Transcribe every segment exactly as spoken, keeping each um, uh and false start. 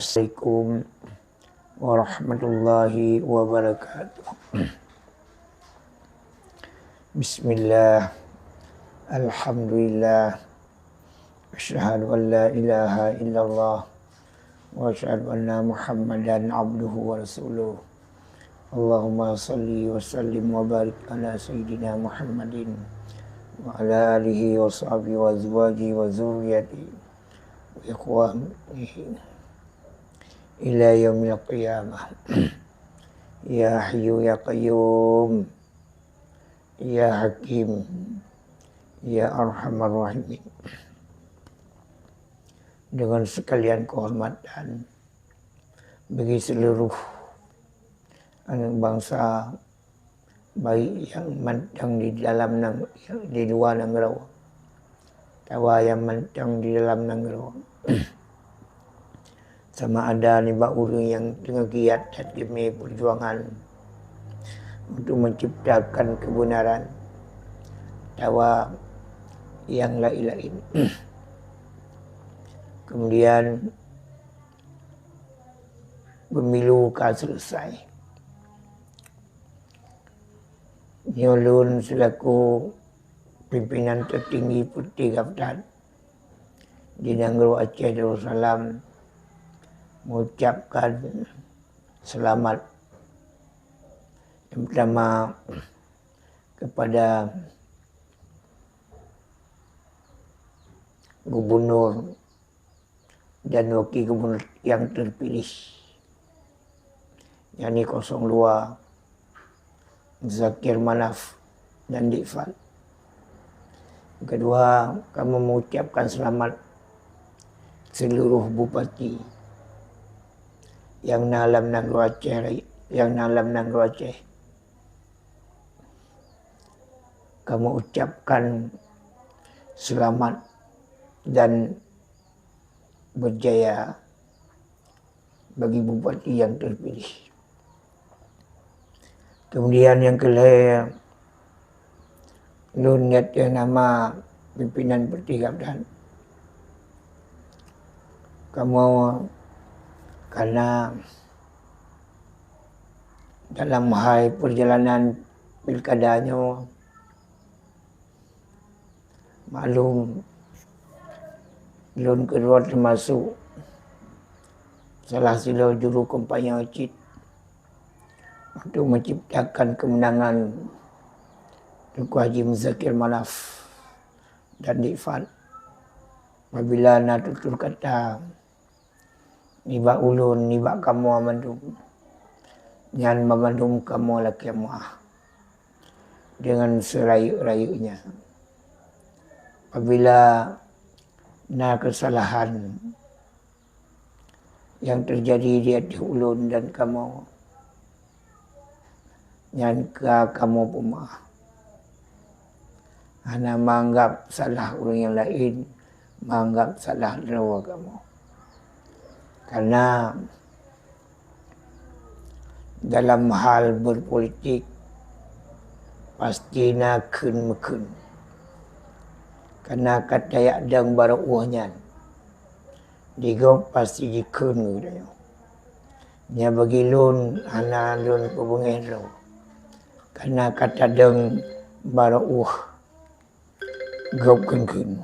Assalamualaikum warahmatullahi wabarakatuh. Bismillah. Alhamdulillah. Asyhadu an la ilaha illallah wa asyhadu anna Muhammadan abduhu wa rasuluh. Allahumma salli wa sallim wa barik ala sayyidina Muhammadin wa ala alihi wa sahbihi wa azwajihi wa dzurriyyatihi wa ikhwanihi ila yaumil qiyamah. Ya Hayyu ya Qayyum, ya Hakim, ya Arhamar Rahimin. Dengan sekalian kehormatan bagi seluruh aneuk bansa, baik nyang mantong di dalam nang-, di luwa nanggroe, atawa nyang mantong di dalam nanggroe. Sama ada nibak ureuëng nyang teungoh giat that geumé peujuangan untuk menciptakan kebenaran, atawa nyang laén-laén. Kemudian, pemilu ka selesai. Nyoe lôn selaku pimpinan tertinggi Partai Gabdan di nanggroe Aceh Darussalam mengucapkan selamat, terutama kepada gubernur dan wakil gubernur yang terpilih, yakni kosong dua, Zakir Manaf dan Dik Fad. Kedua, kamoe mengucapkan selamat seluruh bupati yang na lam nanggroe Aceh, yang na lam nanggroe Aceh. Kamoe ucapkan selamat dan berjaya bagi bupati yang terpilih. Kemudian nyang keulhèe, lôn nyang teuh nama pimpinan Partai Gabdan. Kamoe kana dalam hai perjalanan pilkada nyoe, maklum, lôn keudroe teumasuk salah sidroe juru kampanye cit untuk menciptakan kemenangan Teungku Haji Muzakir Manaf dan Dik Fad. Apabila na tutur kata nibak ulôn, nibak kamoe mandum, nyan banmandum kamoe lakèe meu'ah deungon seurayeuk-rayeuknya. Apabila na keusalahan nyang teujadi di ateueh ulôn dan kamoe, nyan ka kamoe peumeu'ah. Hana meuanggab salah ureuëng nyang laén, meuanggab salah droe kamoe. Karena dalam hal berpolitik, pasti na kheun-meukheun. Karena ka tajak dong barô ueh nyan, di gob pasti jikheun geutanyoe. Nyan bagi lôn hana lôn peubeungéh droe, karena ka tadong barô ueh gob kheun-kheun.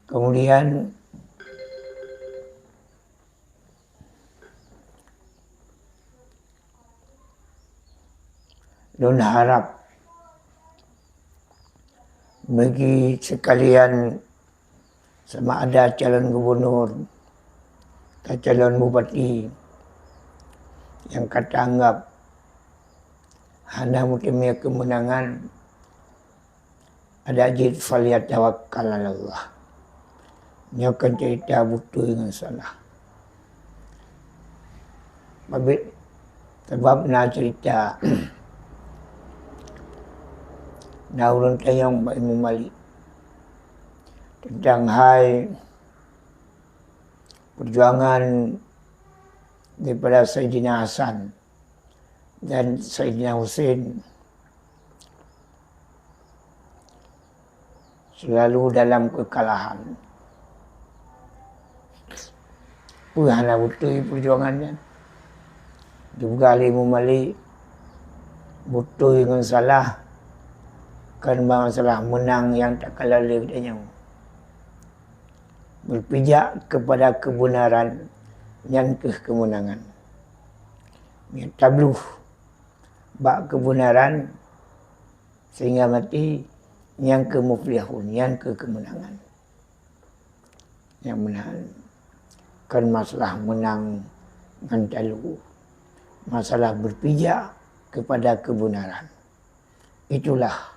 Kemudian, lôn harap bagi sekalian sama ada calon gubernur, ka calon bupati nyang ka taanggab hana meuteumé keumeunangan, adak jeuet, "Falyatawakkal 'alallah." Nyoe kon cerita beutôi ngon salah. Sabab na cerita, na ureuëng tanyong bak Imam Malik teuntang hai perjuangan daripada Saidina Hasan dan Saidina Husein selalu dalam kekalahan. Peue hana beutôi peujuangan nyan? Dipeugah lé Imam Malik, beutôi ngon salah, kon masalah meunang nyang takalon lé geutanyoe. Berpijak kepada kebenaran, nyan kheueh kemenangan. Meunyoe tabloh bak kebenaran sehingga maté, nyan kheueh muflihun, nyan kheueh kemenangan. Nyang meunan, kon masalah meunang ngon talo, masalah berpijak kepada kebenaran. Itulah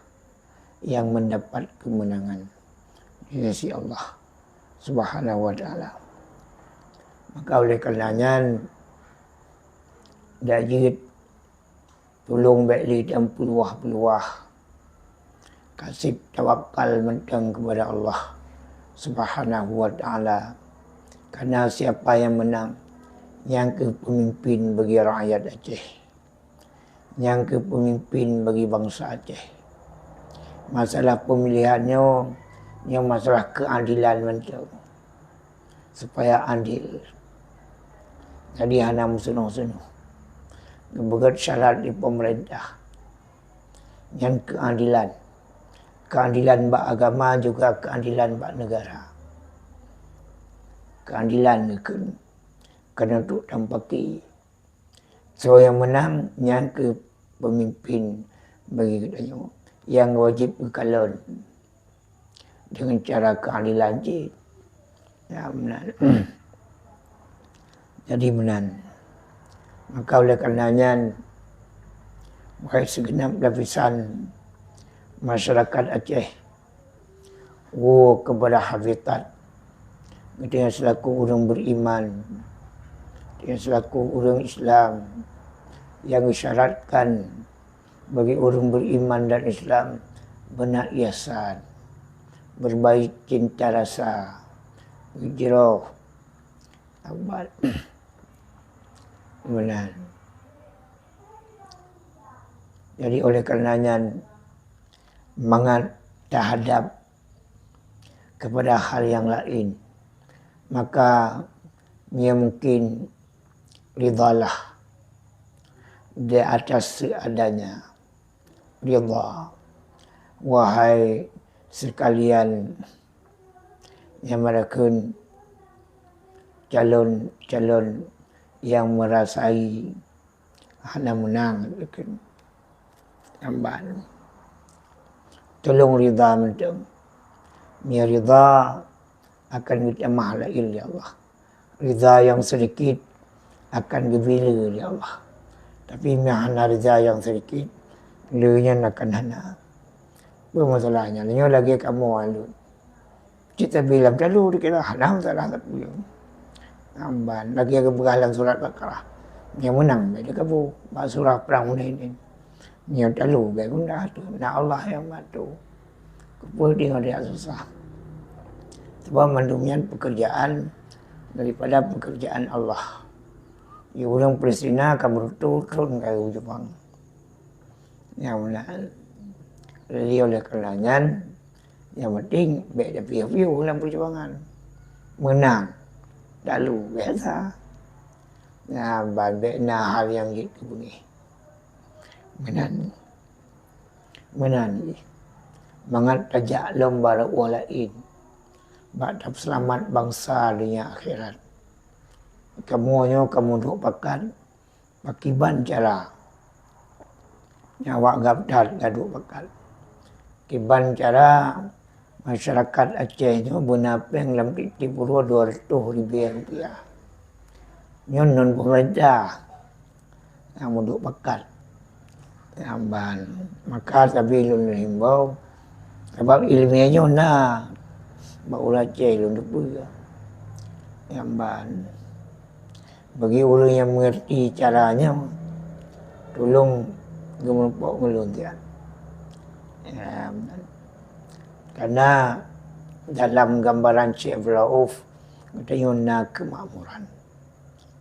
yang mendapat kemenangan di sisi Allah Subhanahu wa Ta'ala. Maka oleh karena nyan, dak jeuet tulông bék lé tapeuluwah-peuluwah. Kaseb tawakal mantong kepada Allah Subhanahu wa Ta'ala. Karena siapa yang menang, nyan kheueh pemimpin bagi rakyat Aceh. Nyan kheueh pemimpin bagi bansa Aceh. Masalah pemilihan nyoe, nyoe masalah keadilan mantong. Supaya adil. Jadi hana meusunoh-sunoh. Geupeugét syarat di pemerintah. Nyan keadilan. Keadilan bak agama juga keadilan bak negara. Keadilan keu, keu untuk tampaki. Soe nyang meunang, nyan kheueh peumimpin bagi geutanyoe nyang wajéb geukalon deungon cara keuadilan cit. Ya, meunan. Jadi meunan. Maka oleh karena nyan, wahai sigeunab lapisan masyarakat Aceh, woe keupada hakikat. Geutanyoe selaku ureuëng beriman, geutanyoe selaku ureuëng Islam nyang geusyaratkan bagi ureuëng beriman dan Islam beuna ihsan, berbaik cinta rasa, geujroh, sabar. Meunan. Jadi oleh karena nyan, mangat tahadab kepada hal yang lain, maka nyoe mungkin ridhalah di atas seadanya. Ridha. Wahai sekalian nyang meurakeun calon-calon nyang meurasai hana meunang, meurakeun jamban. Tulông ridha mantong. Meunyoe ridha akan geutamah laén lé Allah. Ridha nyang seudikit akan geubri le lé Allah. Tapi meunyoe hana ridha nyang seudikit, le nyan akan hana. Peue masalahnya? Nyoe lagée kamoe alun. Cit tabi lam talu dikira hana masalah tapeue. Amban lagée geupeugah lam surat Baqarah. Nyang meunang beda kabu bak surah perang Hunain. Nyoe talu bèk guna tu, na Allah nyang bantu. Keupeue deungon riak susah? Sebab mandum nyan pekerjaan daripada pekerjaan Allah. Di ureuëng Palestina ka meurutu thon ka u Jepang. Nyang meunan. Jadi oleh karena nyan, nyang penting bèk tapiôh-piôh lam perjuangan. Meunang, talu biasa. Nah, ban bèk na hal nyang jeuet keu beungéh. Meunan. Meunan jih. Mangat tajak lom bak ureuëng laén. Bak tapeuseulamat bansa donya akhirat. Kamoe nyoe kamoe duek pakat, pakiban cara. Nyan awak gab that ka duek pakat. Kiban cara masyarakat Aceh nyoe beuna péng lam tiep-tiep uroe dua ratus ribèe rupiah. Nyoe non pemerintah nyang meuduek pakat. Nyang ban, maka sabe lôn himbau, sabab iéleumé nyoe na bak ureuëng Aceh lôn teupeue. Nyang ban, bagi ureuëng nyang mengerti cara nyoe, tulông geumeurumpok ngon lôn siat. Nyang ban, karena dalam gambaran Syekh Abdul Rauf, geutanyoe na keumakmuran.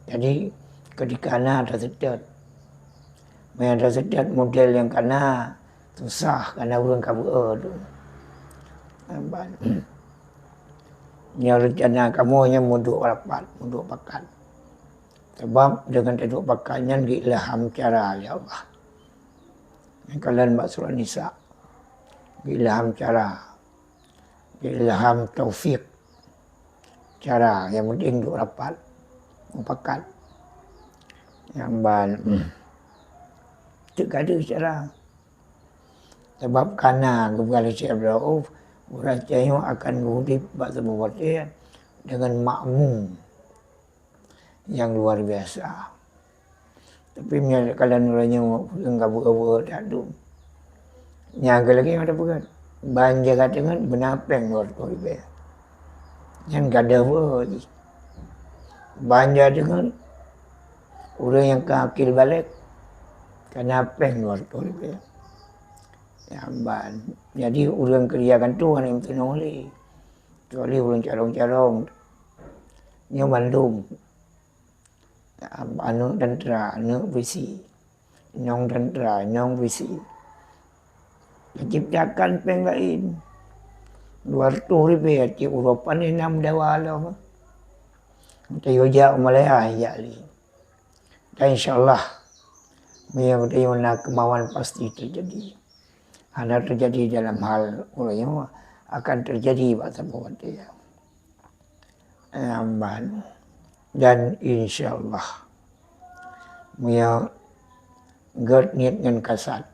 Jadi, ketika na taseutôt, meunyo taseutôt model nyang kana, susah kana ureuëng ka beu-e tu. Nampak? Nyoe reuncana kamoe nyan meuduek rapat, meuduek pakat. Sabab deungon taduek pakat nyan geuilham cara lé Allah. Nyang kalon bak surah Nisa, geuilham cara, geuilham taufik, cara nyang penting duek rapat, mupakat. Nyang ban, hmm, teuk ka deuh cara. Sabab kana geupeugah lé Syekh Abdul Rauf, ureuëng tanyoe akan geuudeb bak saboh watée deungon makmu nyang luar biasa. Tapi meunyoe kalon uroe nyoe ureuëng ka beu-beu that dum, nyang lagée mata peugah, ban jaga teungeut beuna péng dua reutôh ribée. Nyan gadôh beu jih. Ban jaga teungeut ureuëng nyang ka akil balek kana péng dua reutôh ribée. Nyan ban. Jadi ureuëng keureuja kantoe hana meuteunong lé. Kecuali ureuëng carông-carông. Nyoe mandum. Aneuëk teuntara, aneuëk polisi. Inong teuntara, inong polisi. Taciptakan péng laén. Dua reutôh ribée tiep uroe, pane na meudawa lom. Tayue jak u Malaya jak lé. Dan insya Allah, meunyoe geutanyoe na keumawan pasti teujadi. Hana teujadi dalam hal uroe nyoe, akan teujadi bak saboh watée. Nyan ban. Dan insya Allah, meunyoe gét niet ngon kasat,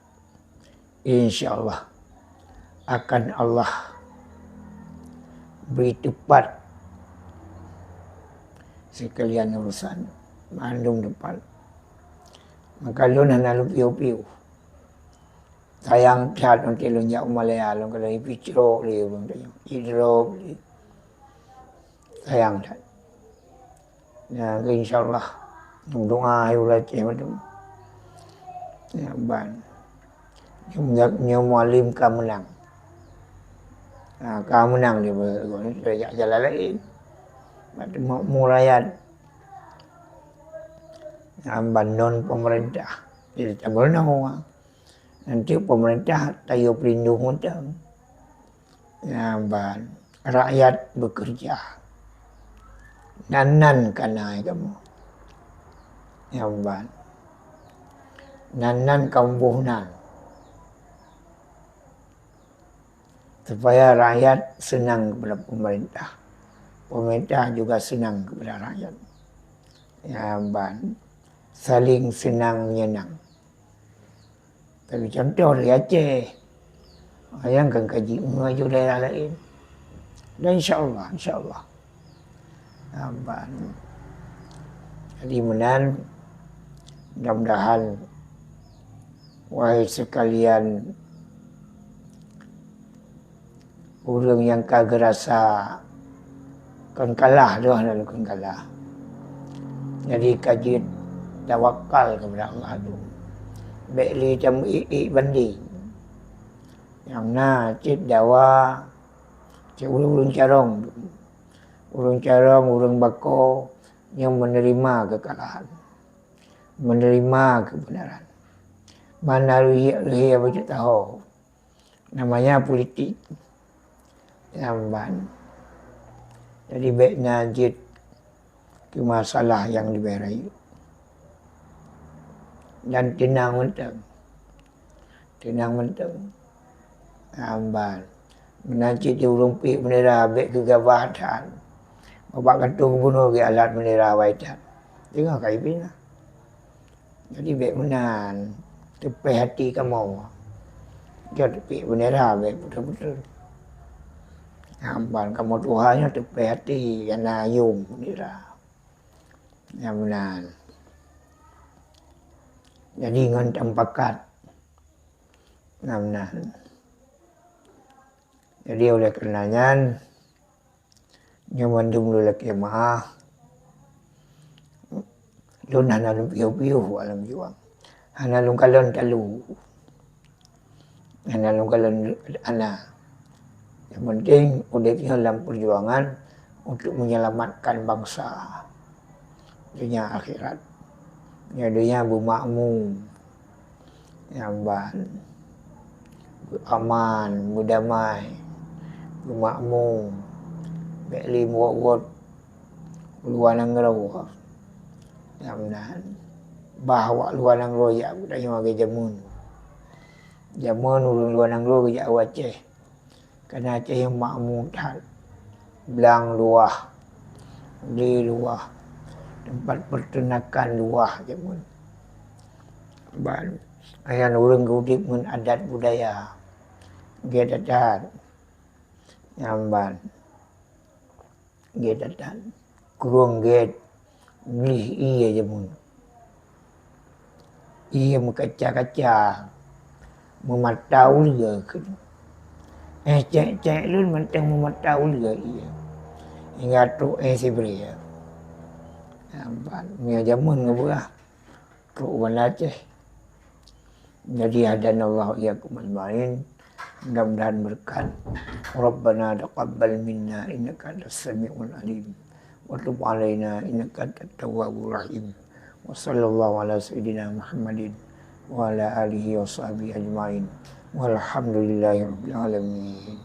insya Allah akan Allah bri teupat sikalian urusan, mandum teupat. Maka lôn hana lôn piôh-piôh. Sayang that, nanti lôn jak u Malaya, lôn keuneuk ipicrok lé ureuëng tanyoe, idrop lé. Sayang that. Ya, insya Allah, doa hai ulat ceh macam. Ya, ban. Nyoe mualim ka meunang. Ha, ka meunang dia, dia jak jalan lain. Murayat. Ban non pemerintah. Jadi tak boleh nak. Nanti pemerintah tayo pelindung mantong. Nyan ban, rakyat bekerja. Nan-nan kana kamoe. Nyan ban. Nan-nan kamoe boh nan. Supaya rakyat senang kepada pemerintah. Pemerintah juga senang kepada rakyat. Nyan ban. Saling senang menyenang. Tapi contoh dari Aceh. Bayangkan kaji menuju daerah lain. Dan insya Allah, insya Allah. Jadi meunan, mudah-mudahan, wahai sekalian ureuëng nyang ka geurasa kon kalah, deuh nan kon kalah. Jadi ka jeuet tawakal kepada Allah tu. Bék lé tameuék-ék banding. Nyang na cit dawa, cit ureuëng-ureuëng carông. Ureuëng carông, ureuëng bako nyang menerima kekalahan. Menerima kebenaran. Mana lheueh-lheueh bacut taho. Namanya politik. Nyan ban. Jadi bék na jeuet keu masalah nyang leubeh rayeuk. Dan teunang mantong. Teunang mantong. Nyan ban. Meunan cit di ureuëng piek bendera bék geugabah that. Bak kantô gubunur geualat bendera awai that. Teungoh ka ipinah. Jadi bék meunan, teupéh até kamoe. Jeuet piek bendera bék beutôi-beutôi. Nyan ban kamoe tuha nyoe teupéh até, hana yum bendera. Nyan meunan. Jadi ngon tamupakat. Nyan meunan. Jadi oleh karena nyan, nyoe mandum lôn lakée meu'ah. Lôn hana lôn piôh-piôh bak lôn juang. Hana lôn kalon talu. Hana lôn kalon hana. Yang penting udeb nyoe lam perjuangan untuk menyelamatkan bangsa. Dunia akhirat. Nyoe dunia beumakmu. Nyan ban. Beuaman, beudamai, beumakmu. Bèk lé meuwot-wot luwa nanggroe. Nyang meunan, bah awak luwa nanggroe jak geutanyoe lagèe jameun. Jameun ureueng luwa nanggroe geujak u Aceh. Kana Aceh nyang makmu that. Blang luwah, lé luwah, teumpat peurteunakan luwah jameun. Ban, nyan ureueng geuudép ngon adat budaya. Gèt adat. Nyan ban. Gèt adat. Krueng gèt. Gleh ié jameun. Ié meukaca-kaca. Meumata uleue kheun. Eh, cèk-cèk lôn mantong meumata uleue ié. Hingga trok eh sibrèe. Nyan ban. Meunyoe jameun ngeubeuah. Trok u Banda Aceh. Jadi, hadanallahu iyyakum ajmain. Mudah-mudahan berkat. Rabbana taqabbal minna innaka antas samiul alim. Wa tub alaina innaka antat tawwabur rahim. Wa sallallahu ala sayyidina Muhammadin wa ala alihi wa sahbihi ajmain. Walhamdulillahi rabbil alamin.